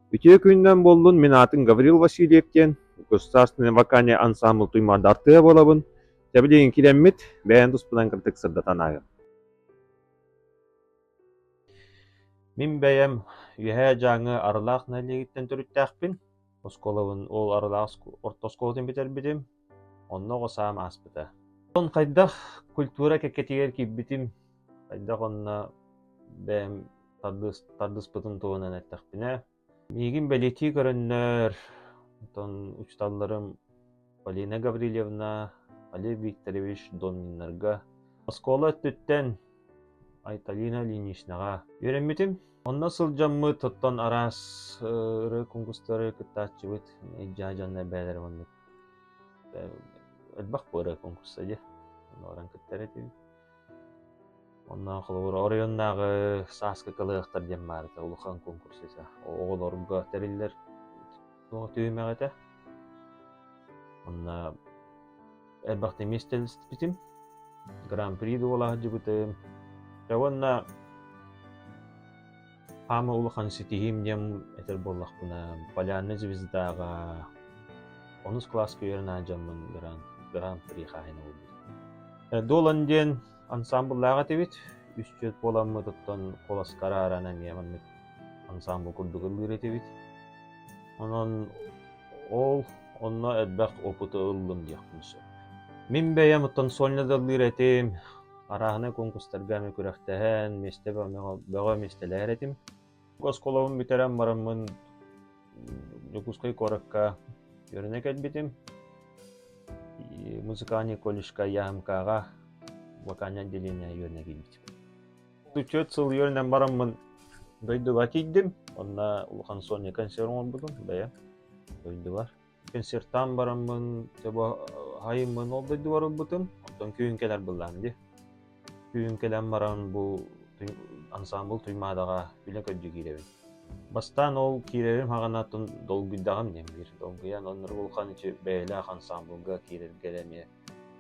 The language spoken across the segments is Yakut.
Үтүө күнүнэн буоллун, мин аатым Гаврил Васильев диэн, Государственный вокальный ансамбль Туймаада артыыһа буолабын. Дьэ билигин киирэммит, бэйэм туспунан кырдьык сырдатан ааһыам. Мин бэйэм Үөһээ Дьааҥы Арылаах нэһилиэгиттэн төрүттээхпин. Оскуолабын ол Арылаах орто оскуолатын бүтэрбитим. Онно оҕо саам ааспыта. Онон хайдах культура кэккэтигэр киирбитим, хайдах онно бэйэм тардыспытын туһунан эттэхпинэ, миигин бэлиэтии көрөннөр, оттон учууталларым Полина Гаврильевна, Олег Викторович Домниннарга оскуола өттүттэн Айталина Ильиничнаҕа үөрэммитим. Онно сылдьаммыт, оттон араас ырыа конкурстары кыттааччыбыт, дьаа дьонно бээлэрэ оннук элбэх ырыа конкурса дии. Онно баран кыттар этибит. Онно холобур оройуоннааҕы сааскы кылыһахтар диэн баар этэ, улахан конкурс этэ. Оҕолорго тэриллэр түһүмэх этэ. Онно элбэхтэ миэстэлэспитим. Гран-при буола сылдьыбытым. Дьэ уонна хаама улахан ситиһиим диэн этэр буоллахпына, Полярная звездаҕа онус кылааска үөрэнэ дьоммун гран-при хаһаайына буолбутум. Дуолан диэн ансаамбыллаах этибит. Үс түөрт буоламмыт оттон куоласка арааран эмиэ маннык ансаамбыл курдук ыллыыр этибит. Онон ол онно элбэх опыты ыллым диэхпин сөп. Мин бэйэм оттон сольно да ыллыыр этим. Арааһынай конкурстарга эмэ күрэхтэһэн, миэстэ бөҕө миэстэлэһэр этим. Оскуолабын бүтэрэн бараммын Дьокуускай куоракка үөрэнэ кэлбитим. Музыкальный колледжка ЯМК-ҕа вокальное отделение үөрэнэ киирбитим. Түөрт сыл үөрэнэн бараммын дойдуга тиийдим. Онно улахан сольный концерт оҥорбутум бэйэм дойдубар. Концертаан бараммын хайыммын ол дойдубар ылбытым. Онтон күһүн кэлэр былаан дии. Күһүн кэлэн баран бу ансаамбыл Туймаадаҕа үлэ көрдүү киирэбин. Бастаан ол киирэрим хаҕана долгуйдаҕым диэн биир. Долгуйан оннук улахан ичи бэйэлээх ансаамбылга киирэргэ эмиэ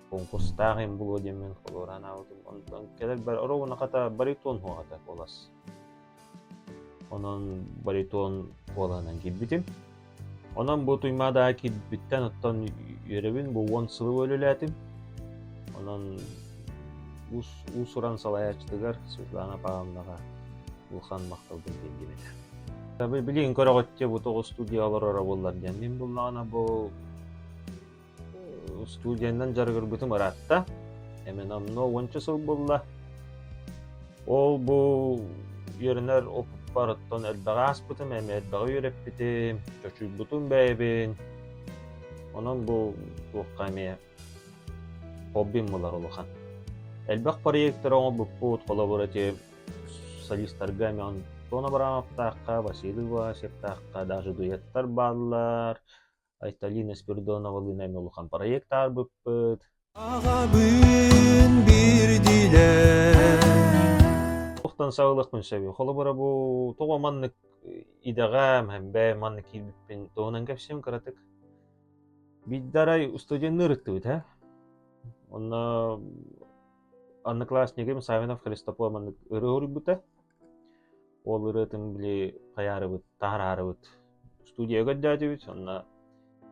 конкурстаах им булуо диэммин холуораан аабытым. Онтон кэлэрбэр оруобуна хата баритон хуоҕата куолас. Онон баритон куолаһынан киирбитим. Онон бу Туймаада киирбиттэн оттон үөрэбин, бу 10 сылы үлэлээтим. Онон уус-уран салайааччытыгар Светлана Павловнаҕа улахан махталбын тиэрдиэм этэ. Билигин көрөҕүт бу тоҕус студия олороро буоллар диэн. Мин буллаҕына бу Студиянан дьарыгырбытым ыраатта. Эмэн онно уонча сыл буолла. Ол бу үөрэнэр опыппар оттон элбэҕи ааспытым, эмиэ элбэҕи үөрэппитим, чочуйбутум бэйэбин. Онон бу туохха эмиэ хоббим буолар улахан. Элбэх проектары оҥорбуппут, холобур ити солистарга эмиэ Антон Абрамовтаахха, Василий Васевтаахха даже дуэттар бааллар. Айталина Спиридоновалыын эмиэ улахан проект аарбыппыт. Аҕабын биирдилэр Туохтан саҕалыахпын сөбүй? Холобура бу тоҕо маннык идэҕэ бээ маннык киирбиппин туһунан кэпсиэм кыратык. Биирдэ арай студенныыр ыттыбыт ээ. Онно однокласснигым Савинов Христофор маннык ырыа уруйбута. Ол ырыатын били хайаарыбыт, таһаарарыбыт студия көрдөөтүбүт, онно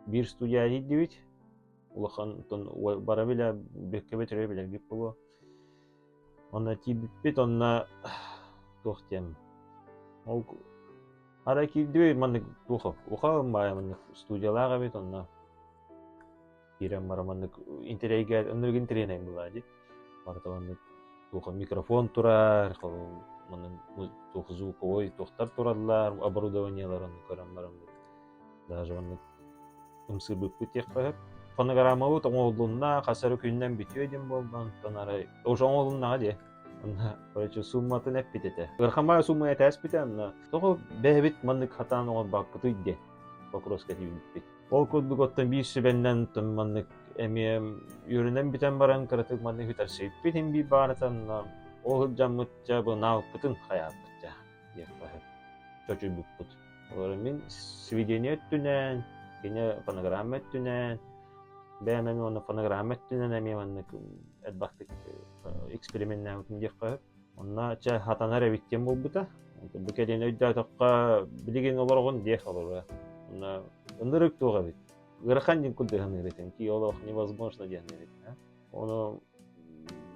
биир студия тиийдибит. Улахан бара билэ бэккэ бөтөрө билэргит буолуо. Онно тиийбиппит, онно туох диэн ол арай киирдибит маннык туох уха баайа маннык студиялаах эбит онно киирэн баран маннык интэриэйгэ оннук интэриэнэй буолаа дии. Барыта маннык туох микрофон турар, маннык туох звуковой туохтар тураллар, оборудованиеларын көрөн бараммыт даже маннык ымсыырбыппыт диэххэ сөп. Фонограммабыт оҥоһулунна, хас эрэ күнүнэн бүтүө диэн буолла, онтон арай уже оҥоһулуннаҕа дии. Онно короче сумматын эппит этэ. Ыараханбай сумма этээспитэ, онно тоҕо бэйэбит маннык хатаан оҥорбоппутуй диэн вопроска тиийбиппит. Ол курдук оттон биир сүбэннэн оттон маннык эмиэ үөрэнэн бүтэн баран кыратык маннык үтэрсийбит иһин биир баарытан ол сылдьаммыт дьэ бу наалпытын хайааппыт дьэ диэххэ сөп чочуйбуппут. Олору мин сведение өттүнэн, кини фонограмма өттүнэн, бэйэм эмиэ уонна фонограмма өттүнэн эмиэ маннык элбэхтик эксперименнээбитим диэххэ сөп. Онно чэ хатанар эбит диэн буолбута. Бу кэлин өйдөөтөххө, билигин олороҕун диэх олоруо. Онно ынырык туох эбит. Ыарахан диэн курдук саныыр этим. Ки олох невозможно диэн эбит. Ону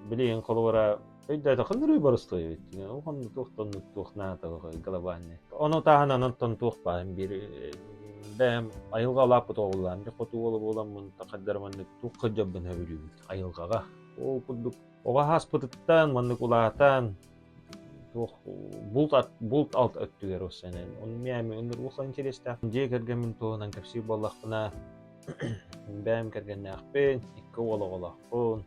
билигин холобура өйдөөтөххө ынырыы боростуой эбит. Улахан туох тоннук туох наада глобальный. Ону таһынан онтон туох баар биир бэйэм айылҕа улааппыт оҕолоом дьэ хоту уола буоламмын хайдары маннык туох кырдьарбын сөбүлүүбүн айылҕаҕа. Ол курдук оҕо ааспытыттан маннык улаатан туох булт булт алт өттүгэр осенен он миэми өнөр улахан интерестээх дьиэ кэргэммин туһунан кэпсиир буоллахпына бэйэм кэргэннээхпин икки уол оҕолоохпун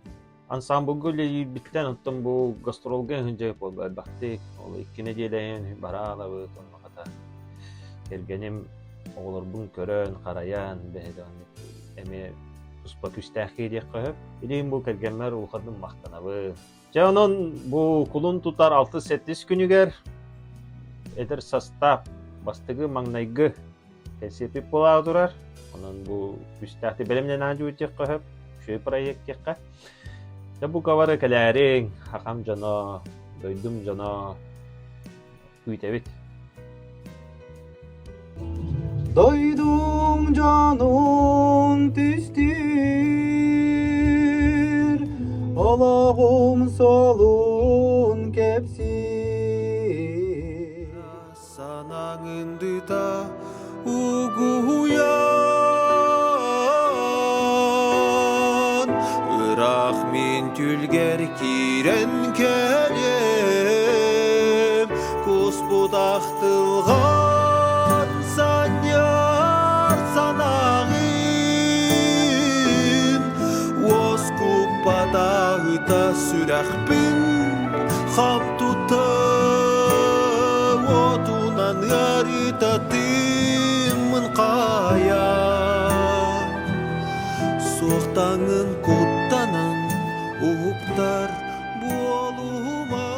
ансамблга үлэлиирбиттэн оттон бу гастролга сылдьар буолла элбэхтик ол икки нэдиэлэйэн бараалабыт онно хата кэргэним оҕолорбун көрөн харайан бэһэдэ эмиэ туспа күүстээх киһи диэххэ сөп билигин бу кэргэммэр улаханнык махтанабын. Дьэ онон бу кулун тутар алтыс-сэттис күнүгэр эдэр састаап бастакы маҥнайгы кэнсиэрпит буолаары турар. Онон бу күүстээхтик бэлэмнэнэн дьиэххэ сөп, үчүгэй проект диэххэ. Дьэ бу кавары кэлээриҥ, хахам дьоно, дойдум дьоно күүтэбит. Дойдуҥ дьонун түстүүр, олоҕум суолун кэпсиир. Санаҥындыта угуйан, ыраах мин түлгэр киирэн кэлиэм, куспут ахтылҕан санньыар санааҕын, уоскуппатаҕыта сүрэхпин хам тутта уотунан ыарыта тыыммын хаайа суохтаҥын куттанан уһуктар буолума.